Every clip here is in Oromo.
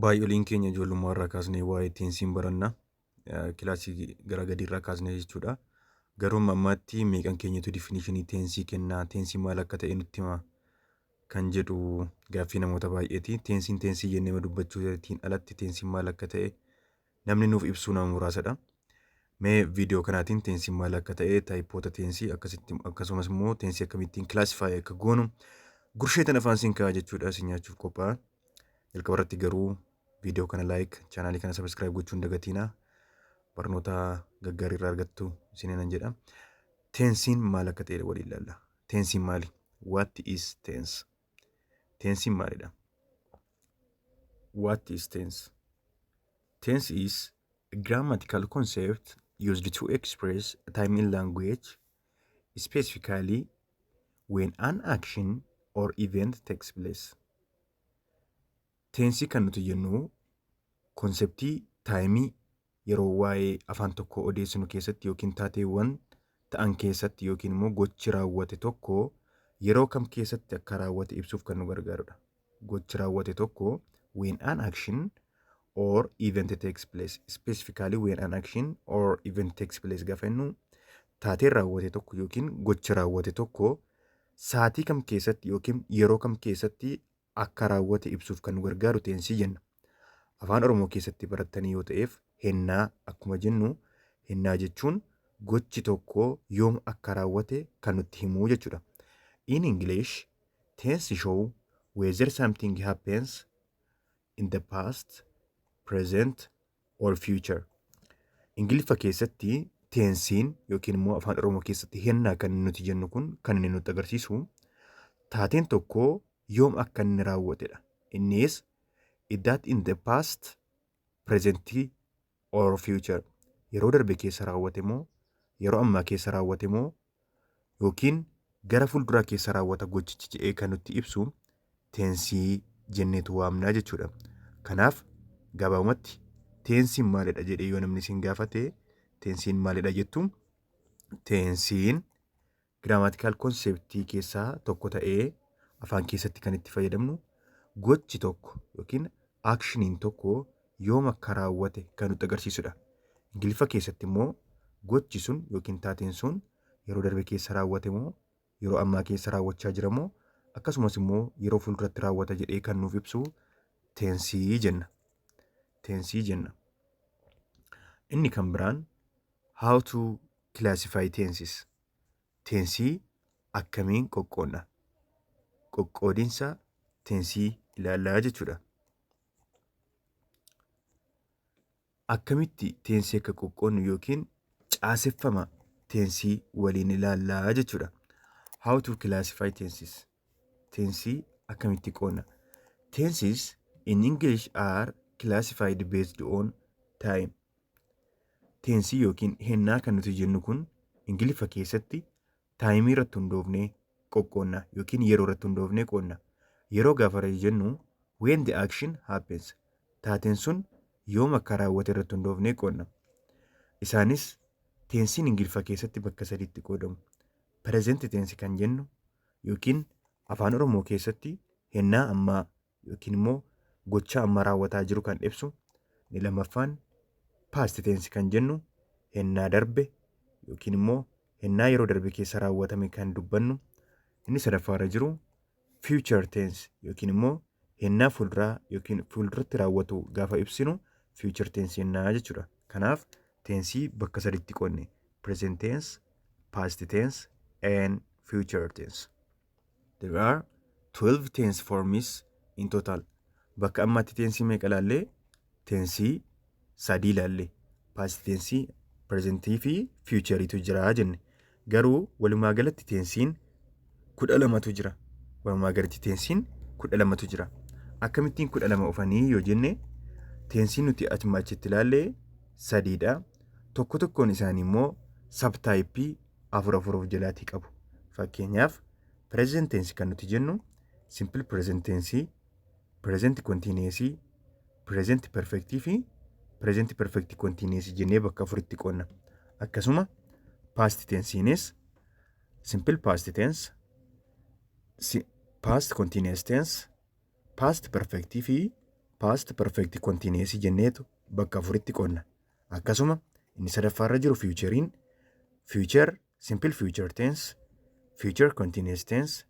Baay'oliin keenya ijoollummaa irraa kaasnee waa'ee teensiin baranna. Kilaasii gara gadii irraa kaasnee jechuudha. Garuu amma ammaatti meeqan keenyatu difinishinii teensii kennaa, teensii maal akka ta'e nutti hima kan jedhu gaaffii namoota baay'eeti. Teensiin teensii jennee dubbachuutiin alatti teensiin maal akka ta'e namni nuuf ibsuu nama muraasadha. Mee viidiyoo kanaatiin teensiin maal akka ta'e, taayipoota teensii akkasitti akkasumas immoo teensii akkamittiin kilaasifaayii akka goonu gursheetan afaan siin kaa'a jechuudha isin nyaachuuf qophaa'a. Jalqaba irratti garuu viidiyoo kana like, chaanaalii kana subscribe gochuu hin dagatiinaa. Barnoota gaggaarii irraa argattu isiniinan jedha. Teensiin maal akka ta'e waliin ilaalla. Teensiin maali? What is tense? Teensiin maalidha? What is tense? Tense is a grammatical concept used to express time in language, specifically when an action or event takes place. Teensii kan nuti jennu konseptii taayimii yeroo waa'ee afaan tokkoo odeessinu keessatti yookiin taateewwan ta'an keessatti yookiin immoo gochi raawwate tokko yeroo kam keessatti akka raawwate ibsuuf kan nu gargaarudha. Gochi raawwate tokko, when an action or event takes place, specifically when an action or event takes place gaafa jennu, taateen raawwate tokko yookiin gochi raawwate tokko saatii kam keessatti yookiin yeroo kam keessatti akka raawwate ibsuuf kan nu gargaaru teensii jenna. Afaan Oromoo keessatti barattanii yoo ta'eef hennaa akkuma jennu, hennaa jechuun gochi tokko yoom akka raawwate kan nutti himuu jechuudha. In English, tense show whether something happens in the past, present or future. Ingiliffa keessatti teensiin yookiin immoo Afaan Oromoo keessatti hennaa kan nuti jennu kun kan inni nutti agarsiisu taateen tokko yoom akka inni raawwatedha. Innis that in the past, present or future. Yeroo darbe keessa raawwate moo, yeroo ammaa keessa raawwate moo, yookiin gara fuulduraa keessa raawwata gochichi jedhee kan nutti ibsu teensii jenneetu waamnaa jechuudha. Kanaaf gabaabumatti teensiin maalidha jedhee yoo namni isin gaafate, teensiin maalidha jettu? Teensiin giraamaatikaal konseptii keessaa tokko ta'ee afaan keessatti kan itti fayyadamnu gochi tokko yookiin aakshiniin tokko yoom akka raawwate kan nutti agarsiisudha. Ingiliffa keessatti immoo gochi sun yookiin taateen sun yeroo darbe keessa raawwate moo, yeroo ammaa keessa raawwachaa jira moo, akkasumas immoo yeroo fuulduratti raawwata jedhee kan nuuf ibsu teensii jenna. Teensii jenna. Inni kan biraan how to classify tenses. Teensii akkamiin qoqqoodna? Qoqqoodinsa teensii ilaallaa jechuudha. Akkamitti teensii akka qoqqoodnu yookiin caaseffama teensii waliin ilaallaa jechuudha. How to classify tenses. Teensii akkamitti qoodna? Tenses in English are classified based on time. Teensii yookiin hennaa kan nuti jennu kun Ingiliffa keessatti taayimii irratti hundoofnee qoqqoodna yookiin yeroo irratti hundoofnee qoodna. Yeroo gaafa jennu, when the action happens, taateen sun yoom akka raawwate irratti hundoofnee qoodna. Isaanis teensiin Ingiliffa keessatti bakka sadiitti qoodamu. Present tense kan jennu yookiin Afaan Oromoo keessatti hennaa ammaa yookiin immoo gocha amma raawwataa jiru kan ibsu. Inni lammaffaan past tense kan jennu hennaa darbe yookiin immoo hennaa yeroo darbe keessa raawwatame kan dubbannu. Inni sadaffaarra jiru future tense yookiin immoo hennaa fuulduraa yookiin fuulduratti raawwatu gaafa ibsinu future tense jennaa jechuudha. Kanaaf teensii bakka sadiitti qoodne: present tense, past tense and future tense. There are 12 tense forms in total. Bakka ammaatti teensii meeqa ilaallee? Teensii sadii ilaalle. Past teensii, presentii fi futureitu jira jenne. Garuu walumaa galatti teensiin 12tu jira. Walumaa galatti teensiin 12tu jira. Akkamittiin 12 dhufanii yoo jenne, teensiin nuti achuma achitti ilaalle sadiidha. Tokko tokkoon isaanii immoo sabtaayippii afur afur of jalaatii qabu. Fakkeenyaaf, present tense kan nuti jennu simple present tense, present continuous, present perfect fi present perfect continuous jennee bakka afuritti qoodna. Akkasuma past tensiinis simple past tense, past continuous tense, past perfect fi past perfect continuous jenneetu bakka afuritti qoodna. Akkasuma inni sadaffaarra jiru future'n future simple future tense, future continuous tense,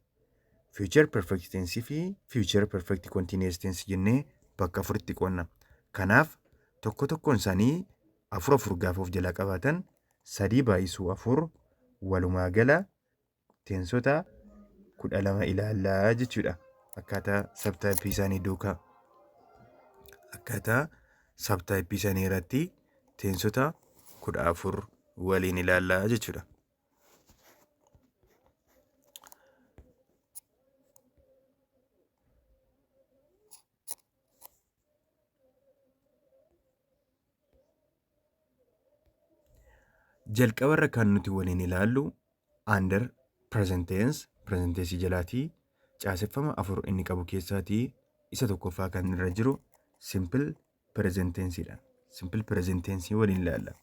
future perfect tense fi future perfect continuous tense jennee bakka afuritti qoodna. Kanaaf tokko tokkoon isaanii afur afur gaafa of jalaa qabaatan 3 baay'isuu 4 walumaa gala teensota 12 ilaallaa jechuudha. Akkaataa sabtaayippii isaanii duukaa. Akkaataa sabtaayippii isaanii irratti teensota 14 waliin ilaallaa jechuudha. Jalqabarra kan nuti waliin ilaallu under present tense, present tense jalaatii caaseffama afur inni qabu keessaatii isa tokkoffaa kan irra jiru simple present tense dha. Simple present tense waliin ilaalla.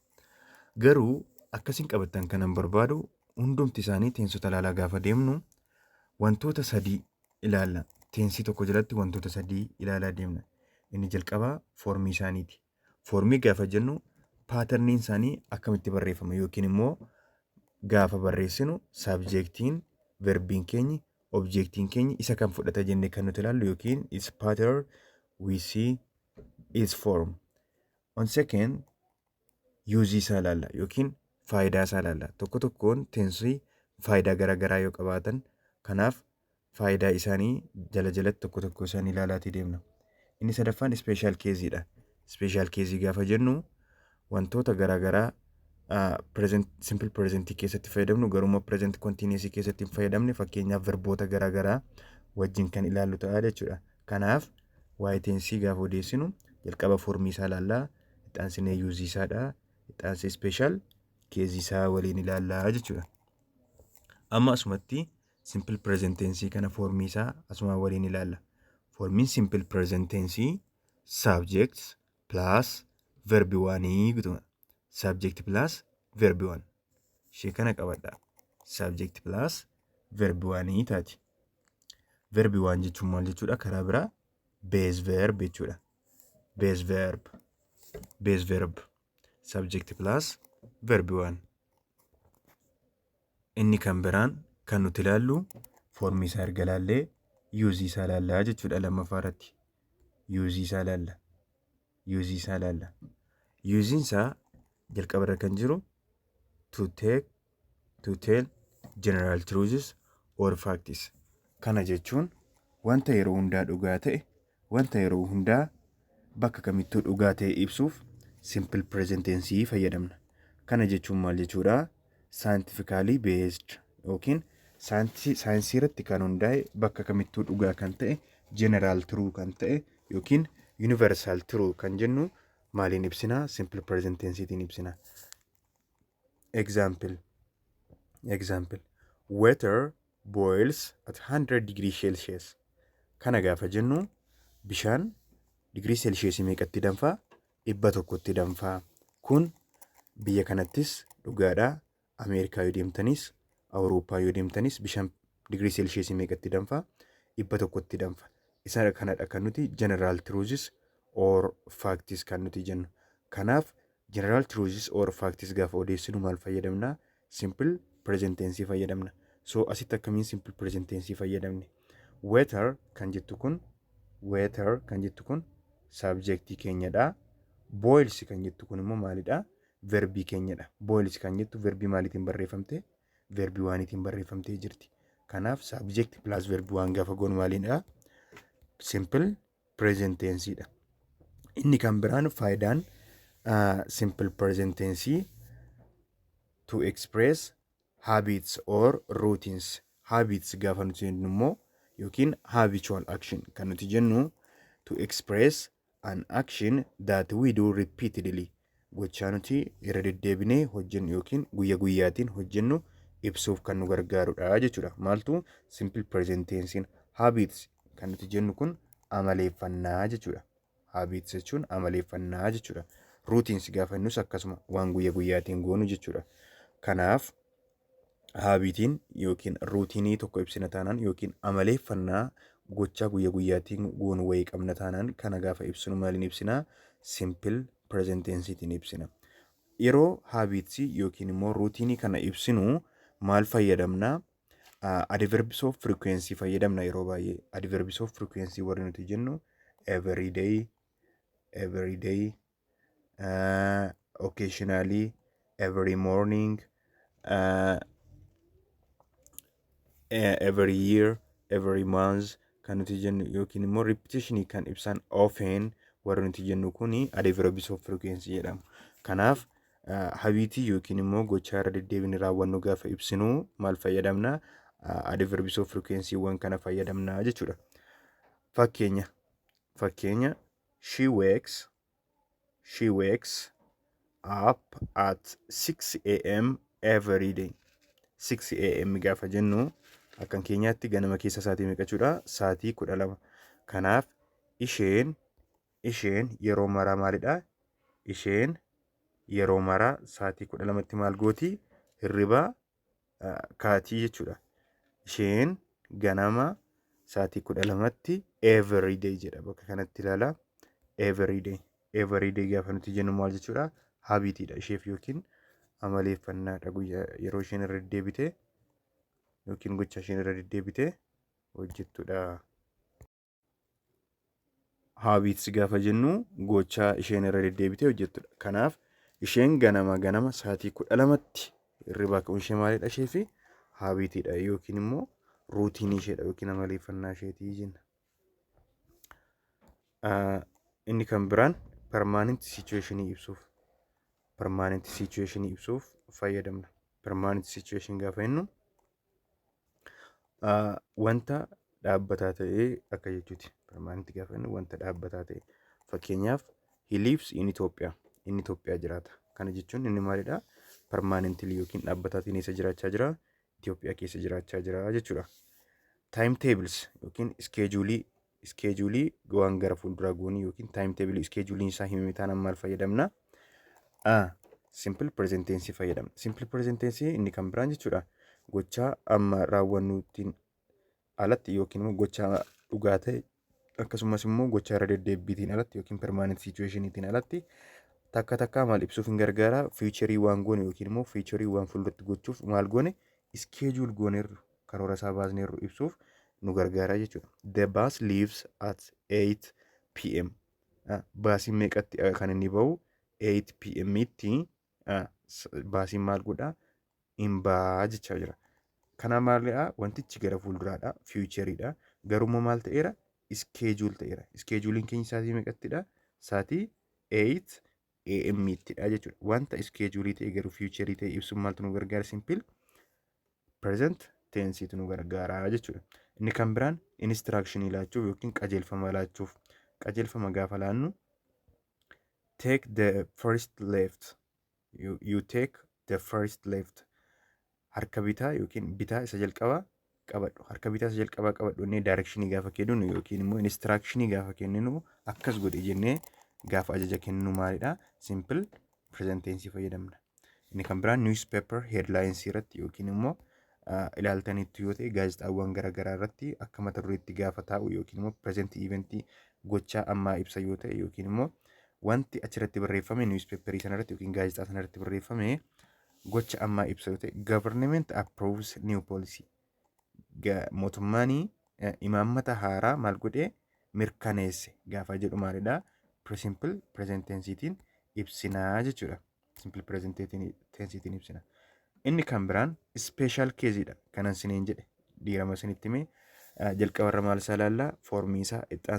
Garuu akkasiin qabattan kanan barbaadu hundumti isaanii teensota ilaalaa gaafa deemnu wantoota sadii ilaalla. Teensii tokko jalatti wantoota sadii ilaalaa deemna. Inni jalqabaa foormii isaaniiti. Foormii gaafa jennu paaterniin isaanii akkamitti barreeffama yookiin immoo gaafa barreessinu saabjeektiin, verbiin keenyi, objeektiin keenyi isa kam fudhata jennee kan nuti ilaallu yookiin its pattern we see its form. On second yuuzii isaa ilaalla yookiin faayidaa isaa ilaalla. Tokko tokkoon teensii faayidaa garaa garaa yoo qabaatan kanaaf faayidaa isaanii jala jalatti tokko tokko isaanii ilaalaatii deemna. Inni sadaffaan ispeeshaal keeziidha. Ispeeshaal keezii gaafa jennu wantoota garaa garaa simple presentii keessatti fayyadamnu garuu present continuous keessatti hin fayyadamne, fakkeenyaaf verboota garaa garaa wajjin kan ilaallu ta'a jechuudha. Kanaaf waa'ee teensii gaafa odeessinu jalqaba foormii isaa ilaallaa, itti aansinee yuuzii isaadha, itti aansee ispeeshaal keezii isaa waliin ilaallaa jechuudha. Amma asumatti simple present tense kana foormii isaa asumaan waliin ilaalla. Foormiin simple present tense subject plus verb one gutuma. Subject plus verb one. Ishee kana qabadha. Subject plus verb one taati. Verb one jechuun maal jechuudha? Karaa biraa base verb jechuudha. Base verb. Base verb. Subject plus verb one. Inni kan biraan kan nuti ilaallu foormii isaa erga ilaallee yuuzii isaa ilaallaa jechuudha lammaffaa irratti. Yuuzii isaa ilaalla. Yuuzii isaa ilaalla. Yuuziin isaa jalqaba irra kan jiru to take to tell general truths or facts. Kana jechuun wanta yeroo hundaa dhugaa ta'e, wanta yeroo hundaa bakka kamittuu dhugaa ta'e ibsuuf simple present tense fayyadamna. Kana jechuun maal jechuudha? Scientifically based yookiin saayinsii irratti kan hundaa'e, bakka kamittuu dhugaa kan ta'e, general true kan ta'e yookiin universal true kan jennu maaliin ibsina? Simple present tenseetiin ibsina. Example, water boils at 100 degree Celsius. Kana gaafa jennu bishaan digirii seelsheesii meeqatti danfaa? 100tti danfaa. Kun biyya kanattis dhugaadha. Ameerikaa yoo deemtanis, Awurooppaa yoo deemtanis bishaan digirii seelsheesii meeqatti danfaa? 100tti danfa. Isa kanadha kan nuti general truths or facts kan nuti jennu. Kanaaf general truths or facts gaafa odeessinu maal fayyadamna? Simple present tense fayyadamna. So asitti akkamiin simple present tense fayyadamne? Water kan jettu kun, water kan jettu kun subjectii keenyadha. Boils kan jettu kun immoo maalidha? Verbii keenyadha. Boils kan jettu verbii maaliitiin barreeffamte? Verbii oneiitiin barreeffamtee jirti. Kanaaf subject plus verb one gaafa goonu maaliidha? Simple present tenseedha. Inni kan biraan faayidaan simple present tense to express habits or routines. Habits gaafa nuti jennu immoo yookiin habitual action kan nuti jennu to express an action that we do repeatedly, gochaa nuti irra deddeebinee hojjennu yookiin guyya guyyaatiin hojjennu ibsuuf kan nu gargaarudha jechuudha. Maaltu? Simple present tense. Habits kan nuti jennu kun amaleeffannaa jechuudha. Habits jechuun amaleeffannaa jechuudha. Routines gaafa jennus akkasuma waan guyya guyyaatiin goonu jechuudha. Kanaaf habitiin yookiin routinii tokko ibsina taanaan yookiin amaleeffannaa Gochaa guyya guyyaatiin goonu wayii qabna taanaan, kana gaafa ibsinu maaliin ibsinaa? Simple present tenseetiin ibsina. Yeroo habitsii yookiin immoo routineii kana ibsinu maal fayyadamna? Adverbs of frequency fayyadamna yeroo baay'ee. Adverbs of frequency warri nuti jennu every day, every day, occasionally, every morning, every year, every month kan nuti jennu yookiin immoo repetitionii kan ibsan often warri nuti jennu kuni adverbs of frequency jedhamu. Kanaaf habitii yookiin immoo gochaa irra deddeebiin raawwannu gaafa ibsinu maal fayyadamna? Adverbs of frequency-wwan kana fayyadamna jechuudha. Fakkeenya, she wakes up at 6 a.m. every day. 6 a.m. gaafa jennu akkan keenyaatti ganama keessa sa'aatii meeqa jechuudha? Sa'aatii 12. Kanaaf isheen yeroo maraa maalidha? Isheen yeroo maraa sa'aatii 12tti maal gooti? Hirribaa kaatii jechuudha. Isheen ganama sa'aatii 12tti, every day jedha bakka kanatti ilaala. Every day. Every day gaafa nuti jennu maal jechuudha? Habitiidha isheef yookiin amaleeffannaadha, guyyaa yeroo isheen irra deddeebite yookiin gocha isheen irra deddeebite hojjettudha. Habits gaafa jennu gocha isheen irra deddeebitee hojjettudha. Kanaaf isheen ganama ganama sa'aatii 12tti hirribaa ka'uun ishee maalidha isheefi? Habitiidha yookiin immoo routineii isheedha yookiin amaleeffannaa isheetii jenna. Inni kan biraan permanent situationii ibsuuf fayyadamna. Permanent situation gaafa jennu wanta dhaabbataa ta'ee akka jechuuti. Permanent gaafa jennu wanta dhaabbataa ta'e. Fakkeenyaaf, he lives in Ethiopia. Inni Itoophiyaa jiraata. Kana jechuun inni maalidha? Permanently yookiin dhaabbataatiin eessa jiraachaa jira? Itoophiyaa keessa jiraachaa jira jechuudha. Time tables yookiin scheduleii waan gara fuulduraa goonii yookiin time table scheduleiin isaa himame taanaan maal fayyadamna? Simple present tense fayyadamna. Simple present tense inni kan biraan jechuudha. Gochaa amma raawwannuutiin alatti yookiin immoo gochaa dhugaa ta'e, akkasumas immoo gochaa irra deddeebiitiin alatti yookiin permanent situationiitiin alatti takka takkaa maal ibsuuf hin gargaara? Futureii waan goone yookiin immoo futureii waan fuulduratti gochuuf maal goone, schedule gooneerru, karoora isaa baasneerru ibsuuf nu gargaara jechuudha. The bus leaves at 8 p.m. Baasiin meeqatti kan inni bahu? 8 p.m. tti baasiin maal godhaa? Hin ba'aa jechaa jira. Kana maalidhaa? Wantichi gara fuulduraadha. Futureiidha. Garuu maal ta'eera? Schedule ta'eera. Scheduleiin keenya sa'aatii meeqattidha? Sa'aatii 8 AM ttidha jechuudha. Wanta scheduleii ta'e garuu futureii ta'e ibsuun maaltu nu gargaara? Simple present tenseiitu nu gargaara jechuudha. Inni kan biraan instructionii laachuuf yookiin qajeelfama laachuuf. Qajeelfama gaafa laannu, take the first left, you take the first left, harka bitaa yookiin bitaa isa jalqabaa qabadhu, harka bitaa isa jalqabaa qabadhu inni directionii gaafa kenninu yookiin immoo instructionii gaafa kenninu, akkas godhi jennee gaafa ajaja kenninu maalidha? Simple present tense fayyadamna. Inni kan biraan newspaper headlines irratti yookiin immoo ilaaltanitti yoo ta'e, gaazexaawwan garaagaraa irratti akka mata dureetti gaafa taa'u yookiin immoo present eventii gochaa ammaa ibsa yoo ta'e, yookiin immoo wanti achirratti barreeffame, newspaperii sanarratti yookiin gaazexaa sanarratti barreeffame gocha ammaa ibsa yoo ta'e, government approves new policy, mootummaan imaammata haaraa maal godhee mirkaneesse gaafa jedhu maalidha? Simple present tenseetiin ibsinaa jechuudha. Simple present tenseetiin ibsina. Inni kan biraan special caseidha. Kanan siniin jedhe diirama isinitti himee, jalqabarra maal isaa ilaallaa? Formii isaa, itti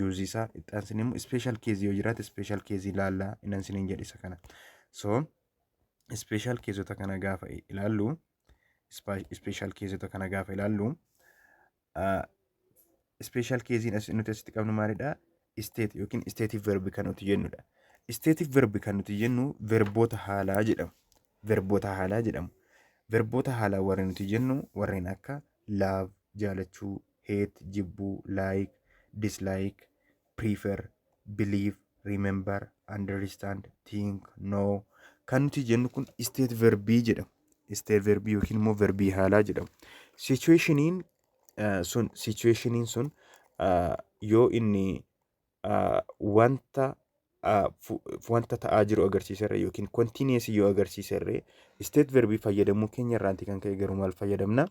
useii isaa, itti immoo special caseii yoo jiraate special caseii ilaallaa innan siniin jedhe isa kana. So special caseota kana gaafa ilaallu, special caseota kana gaafa ilaallu, special caseiin nuti asitti qabnu maalidha? State yookiin stative verb kan nuti jennudha. Stative verb kan nuti jennu verboota haalaa jedhamu. Verboota haalaa jedhamu. Verboota haalaa warreen nuti jennu warreen akka love jaalachuu, hate jibbuu, like, dislike, prefer, believe, remember, understand, think, know kan nuti jennu kun state verbii jedhamu. State verbii yookiin immoo verbii haalaa jedhamu. Situationiin sun Yoo inni wanta wanta ta'aa jiru agarsiiserre yookiin continuous yoo agarsiiserre, state verbii fayyadamuu keenya irraanti kan ka'e garuu maal fayyadamna?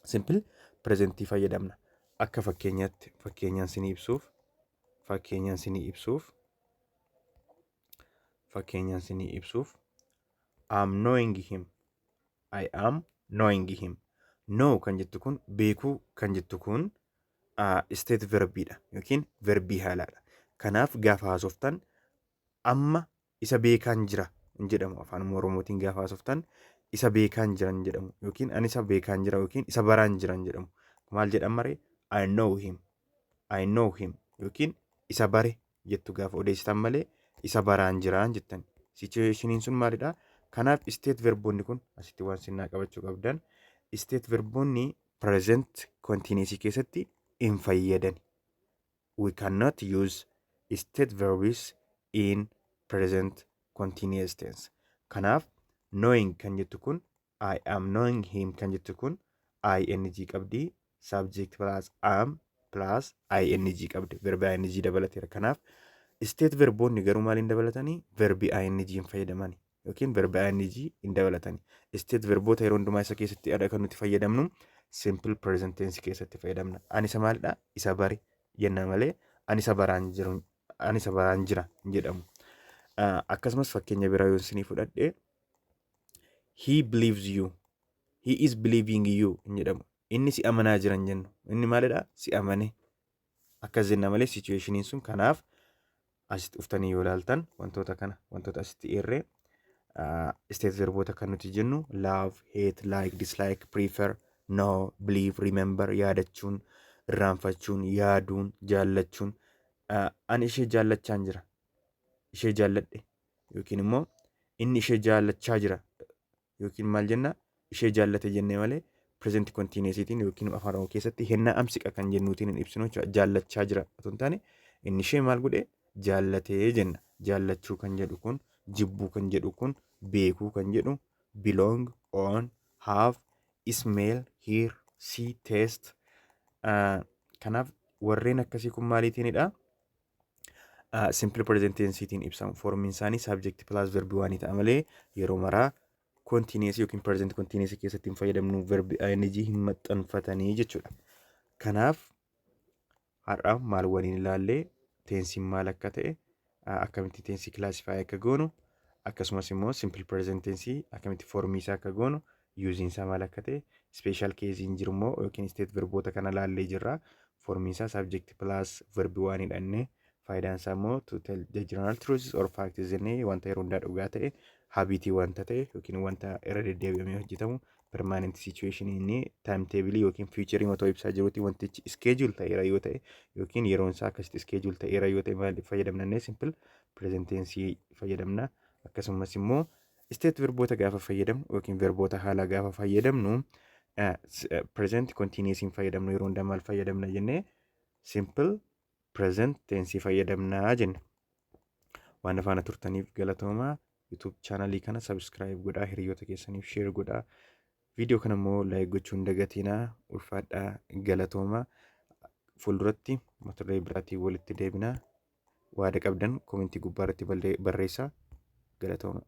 Simple presentii fayyadamna. Akka fakkeenyaatti, fakkeenyaan sinii ibsuuf, "I'm knowing him." "I am knowing him." "Know" kan jettu kun, beekuu kan jettu kun, state verbiidha yookiin verbii haalaadha. Kanaaf gaafa haasoftan amma isa beekaan jira hin jedhamu. Afaan Oromootiin gaafa haasoftan isa beekaan jira hin jedhamu yookiin ani isa beekaan jira yookiin isa baraan jira hin jedhamu. Maal jedhama ree? "I know him." "I know him" yookiin isa bare jettu gaafa odeessitan malee isa baraan jiraan jettan. Situationiin sun maalidha? Kanaaf state verboonni kun asitti waan sinnaa qabachuu qabdan, state verboonni present continuous keessatti hin fayyadan. We cannot use state verbs in present continuous tense. Kanaaf "knowing" kan jettu kun, "I am knowing him" kan jettu kun, ing qabdi, subject plus am plus ing qabdi, verbi ing dabalateera. Kanaaf state verboonni garuu maaliin dabalatanii? Verbi ing hin fayyadamani yookiin verbi ing hin dabalatani. State verboota yeroo hundumaa isa keessatti kan nuti fayyadamnu simple present tense keessatti fayyadamna. Ani isa maalidha? Isa bare jenna malee ani isa baraan jiru, ani isa baraan jira hin jedhamu. Akkasumas fakkeenya biraa yoo isinii fudhadhe, "He believes you." "He is believing you" hin jedhamu. Inni si amanaa jira hin jennu. Inni maalidha? Si amane. Akkas jenna malee situationiin sun. Kanaaf asitti dhuftanii yoo ilaaltan, wantoota kana, wantoota asitti eerree, state verboota kan nuti jennu love, hate, like, dislike, prefer, know, believe, remember, yaadachuun, irraanfachuun, yaaduun, jaallachuun. Ani ishee jaallachaan jira. Ishee jaalladhe yookiin immoo inni ishee jaallachaa jira yookiin maal jenna, ishee jaallate jennee malee present continuousiitiin yookiin Afaan Oromoo keessatti hennaa amsiqa kan jennuutiin hin ibsinu jechuudha. Jaallachaa jira otoo hin taane inni ishee maal godhe, jaallatee jenna. Jaallachuu kan jedhu kun, jibbuu kan jedhu kun, beekuu kan jedhu, belong, own, have, smell, hear, see, taste. Kanaaf warreen akkasii kun maaliitiinidha? Simple present tenseetiin ibsamu. Formiin isaanii subject plus verb waanii ta'a malee yeroo maraa continuous yookiin present continuous keessatti hin fayyadamnu, verb ing hin maxxanfatanii jechuudha. Kanaaf har'a maal waliin ilaallee? Tensiin maal akka ta'e, akkamitti tensii classify akka goonu, akkasumas immoo simple present tense akkamitti formii isaa akka goonu, useiin isaa maal akka ta'e, special caseiin jiru immoo yookiin state verboota kana laallee jirra. Formiin isaa subject plus verb waan hidhanne, faayidaan isaa immoo to tell the general truths or facts jennee, wanta yeroo hundaa dhugaa ta'e, habitii wanta ta'e yookiin wanta irra deddeebi'amee hojjetamu, permanent situation inni time table yookiin future otoo ibsaa jirutti wantichi schedule ta'eera yoo ta'e yookiin yeroon isaa akkasitti schedule ta'eera yoo ta'e maal fayyadamna jennee? Simple present tense fayyadamna. Akkasumas immoo state verboota gaafa fayyadamnu yookiin verboota haalaa gaafa fayyadamnu present continuous hin fayyadamnu. Yeroo hundaa maal fayyadamna jennee? Simple present tense fayyadamnaa jenne. Waan afaana turtaniif galatoomaa. YouTube channelii kana subscribe godhaa, hiriyoota keessaniif share godhaa, viidiyoo kana immoo like gochuu hin dagatinaa. Ulfaadhaa, galatoomaa. Fuulduratti mata duree biraatiin walitti deebinaa. Waada qabdan commentii gubbaa irratti barreessaa. Galatooma.